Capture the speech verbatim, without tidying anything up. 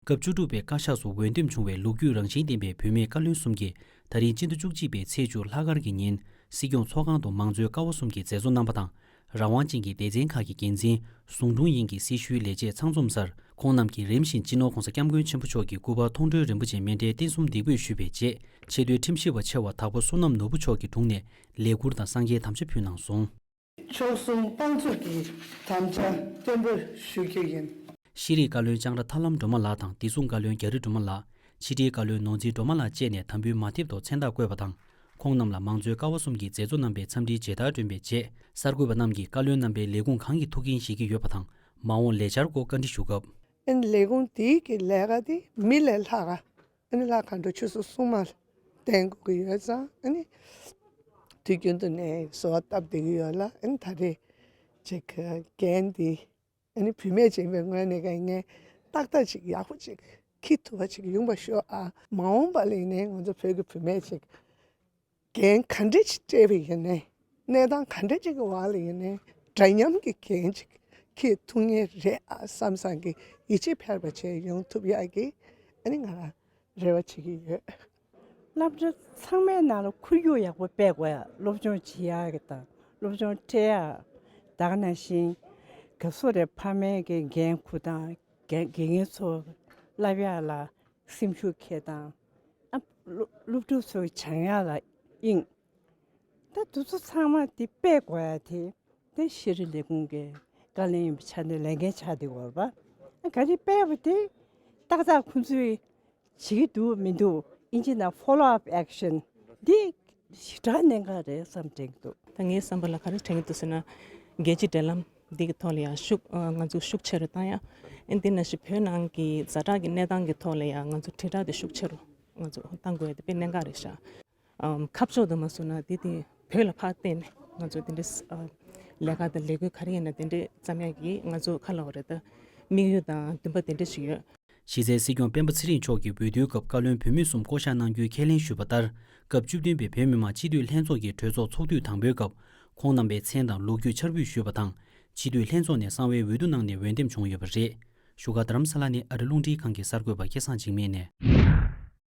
སྐབས་བཅུ་དྲུག་པའི་བཀའ་ཤག་སུ་འོས་འདེམས་བྱུང་བའི་ལོ་རྒྱུས་རང་བཞིན་ལྡན་པའི་བུད་མེད་བཀའ་བློན་གསུམ་གྱིས་ད་རིང་སྤྱི་ཟླ་བཅུ་གཅིག་པའི་ཚེས་བཅུ་ལྷག་དཀར་གྱི་ཉིན་སྲིད་སྐྱོང་ཚོགས་ཁང་དུ་མང་གཙོའི་ཀ་བ་གསུམ་གྱི་མཛད་གཙོ་རྣམ་པ་དང་། རང་དབང་ཅན་གྱི་སྡེ་ཚན་ཁག་གི་འགན་འཛིན། ཟུང་དྲུང་ཡིན་གྱི་སྲི་ཞུའི་ལས་བྱེད་ཚང་འཛོམས་སར་ཁོང་རྣམས་ཀྱིས་རིམ་བཞིན་སྤྱི་ནོར་༧གོང་ས་༧སྐྱབས་མགོན་ཆེན་པོ་མཆོག་གི་སྐུ་པར་མཐོང་གྲོལ་རིན་པོ་ཆེའི་མཎྜལ་རྟེན་གསུམ་འདེགས་འབུལ་ཞུས་པའི་རྗེས་ཆེས་མཐོའི་ཁྲིམས་ཞིབ་པ་ཆེ་བ་དྭགས་པོ་བསོད་ནམས་ནོར་བུ་མཆོག་གི་དྲུང་ནས་ལས་འཁུར་དང་སངས་རྒྱས་དམ་བཅའ་ཕུལ་གནང་སོང་། མཆོག་གསུམ་དཔང་བཙུགས་ཀྱིས་དམ་བཅའ་བརྟན་པོ་ཞུ་རྒྱུ་ཡིན། ཤེས་རིག་བཀའ་བློན་ལྕང་ར་ཐར་ལམ་སྒྲོལ་མ་ལགས་དང་བདེ་སྲུང་བཀའ་བློན་རྒྱ་རི་སྒྲོལ་མ་ལགས། ཕྱི་དྲིལ་བཀའ་བློན་ནོར་འཛིན་སྒྲོལ་མ་ལགས་བཅས་ནས་དམ་འབུལ་མ་ཐེབས་ཐོག་མཚན་རྟགས་བཀོད་པ་དང་། ཁོང་རྣམས་ལ་མང་གཙོའི་ཀ་བ་གསུམ་གྱི་མཛད་གཙོ་རྣམ་པའི་འཚམས་འདྲིའི་མཇལ་དར་སྒྲོན་པའི་རྗེས་གསར་འགོད་པ་རྣམས་ཀྱིས་བཀའ་བློན་རྣམ་པའི་ལས་ཁུངས་གང་གི་ཐུགས་འགན་བཞེས་ཀྱི་ཡོད་པ་དང་། མ་འོངས་ལས་འཆར་སྐོར་བཀའ་འདྲི་ཞུ་སྐབས། ཨ་ནི་ལས་ཁུངས་དེའི་གི་ལས་ཀ་དེ་མི་ལས་ལྷག་ག་ཨ་ནི་ལྷག་ག་འགྲོ་ཆུ་ཚོད་གསུམ་མ་བསྟན་དགོས་ཀྱི་ཡོད་ཙང་། ཨ་ནི་དུས་རྒྱུན་དུ་ནས་བཟོ་བ་སྟབས་བདེ་གི་ཡོད་ལ། ཨ་ནི་ད་རེས་ཅིག་འགན་འདི་ཨ་ནི་བུད་མེད་ཅིག་ཡིན་པའི་ངོས་ནས་ཀྱང་ངས་ཏག་ཏག་ཅིག་ཡག་པོ་ཅིག་འཁྱེར་ཐུབ་པ་ཅིག་ཡོང་བ་ཤོག་ཨ། མ་འོངས་པ་ལ་ཡིན་ནའི་ང་ཚོ་བོད་ཀྱི་བུད་མེད་ཅིག་འགན་ག་འདྲ་ཅིག་སྤྲད་པ་ཡིན་ནའི། གནས་སྟངས་ག་འདྲ་ཅིག་གི་འོག་ལ་ཡིན་ནའི་འདྲ་མཉམ་གྱི་འགན་ཅིག་འཁྱེར་ཐུབ་ངེས་རེད་ཨ་བསམ་བསམ་གྱི་ཡིད་ཆེས་འཕེར་བ་བྱས་ཡོང་ཐུབ་ཡག་གི་ཨ་ནི་ང་རང་རེ་བ་བྱེད་ཀྱི་ཡོད། སློབ་གྲྭ་ཚང་མའི་ནང་ལ་ཁོར་ཡུག་ཡག་པོ་སྤེལ་དགོས་ཡ། སློབ་སྦྱོང་བྱེད་ཡག་གི་དང་སློབ་སྦྱོང་སྤྲད་ཡ། ད་ག་ནང་བཞིན་ག་སོ་རེ་ཕ་མའི་གི་འགན་ཁུར་དང་། དགེ་དགེ་རྒན་ཚོ་བསླབ་ཡག་ལ་སེམས་ཤུགས་འཁྱེར་དང་། ཨ་སློབ་སློབ་ཕྲུག་ཚོའི་སྦྱང་ཡག་ལ་དབྱིངས། ད་དེ་ཚོ་ཚང་མ་དེ་སྤེལ་དགོས་ཡ་དེ། དེ་ཤེས་རིག་ལས་ཁུངས་ཀྱི་བཀའ་བློན་ཡིན་པའི་ཆ་ནས་ལས་འགན་ཆགས་བསྡད་ཡོད་རེད་པ། ག་རེ་སྤེལ་བ་དེ་ཏག་ཏག་ཁོང་ཚོས་བྱེད་ཀྱི་འདུག་མི་འདུག་ཨིན་ཇི་ནང་follow up action འདི་ཞེ་དྲག་གནད་འགག་རེད་བསམ་དྲན་གྱི་འདུག་ད་ངའི་བསམ་པ་ལ་ག་རེ་དྲན་གྱི་འདུག་ཟེར་ན། རྒྱལ་སྤྱིའི་འབྲེལ་ལམ་འདི་གི་ཐོག་ལ་ཡང་ཤུགས་ཨ་ང་ཚོ་ཤུགས་ཆེ་རུ་བཏང་ཡ། ཨ་འདི་ནང་བཞིན་བོད་ནང་གི་ཛ་དྲག་གི་གནས་སྟངས་ཀྱི་ཐོག་ལ་ཡང་ང་ཚོ་དྲིལ་བསྒྲགས་དེ་ཤུགས་ཆེ་རུ་ང་ཚོ་བཏང་དགོས་ཡ་དེ་དཔེ་གནད་འགག་རེད་ཤག་ཨམ་ཁ་ཕྱོགས་དུ་མ་བཟུང་ན་དེ་དེ་བོད་ལ་ཕར་བལྟས་ནས་ང་ཚོ་དེ་འདྲའི་ཨ་ལས་ཀ་དང་ལས་འགུལ་ག་རེ་ཡིན་ན་དེ་འདྲའི་བརྩམ་ཡག་གི་ང་ཚོ་ག་ལབ་དགོས་རེད་ད། དམིགས་ཡུལ་དང་འདུན་པ་དེ་འདྲ་ཞིག་ཡོད། གཞི་རྩའི་སྲིད་སྐྱོང་སྤེན་པ་ཚེ་རིང་མཆོག་གིས་འོས་བསྡུའི་སྐབས་བཀའ་བློན་བུད་མེད་གསུམ་བསྐོ་གཞག་གནང་རྒྱུའི་ཁས་ལེན་ཞུས་པ་ལྟར། སྐབས་བཅུ་བདུན་པའི་བོད་མི་མང་སྤྱི་འཐུས་ལྷན་ཚོགས་ཀྱི་གྲོས་ཚོགས་ཚོགས་དུས་དང་པོའི་སྐབས། ཁོང་རྣམ་པའི་མཚན་དང་ལོ་རྒྱུས་འཆར་འབུལ་ཞུས་པ་དང་། སྤྱི་འཐུས་ལྷན་ཚོགས་ནས་གསང་བའི་འོས་བསྡུ་གནང་ནས་འོས་འདེམས་བྱུང་ཡོད་པ་རེད། བཞུགས་སྒར་རྡ་རམ་ས་ལ་ནས་ཨ་རི་རླུང་འཕྲིན་ཁང་གི་གསར་འགོད་པ་སྐལ་བཟང་འཇིགས་མེད་ནས།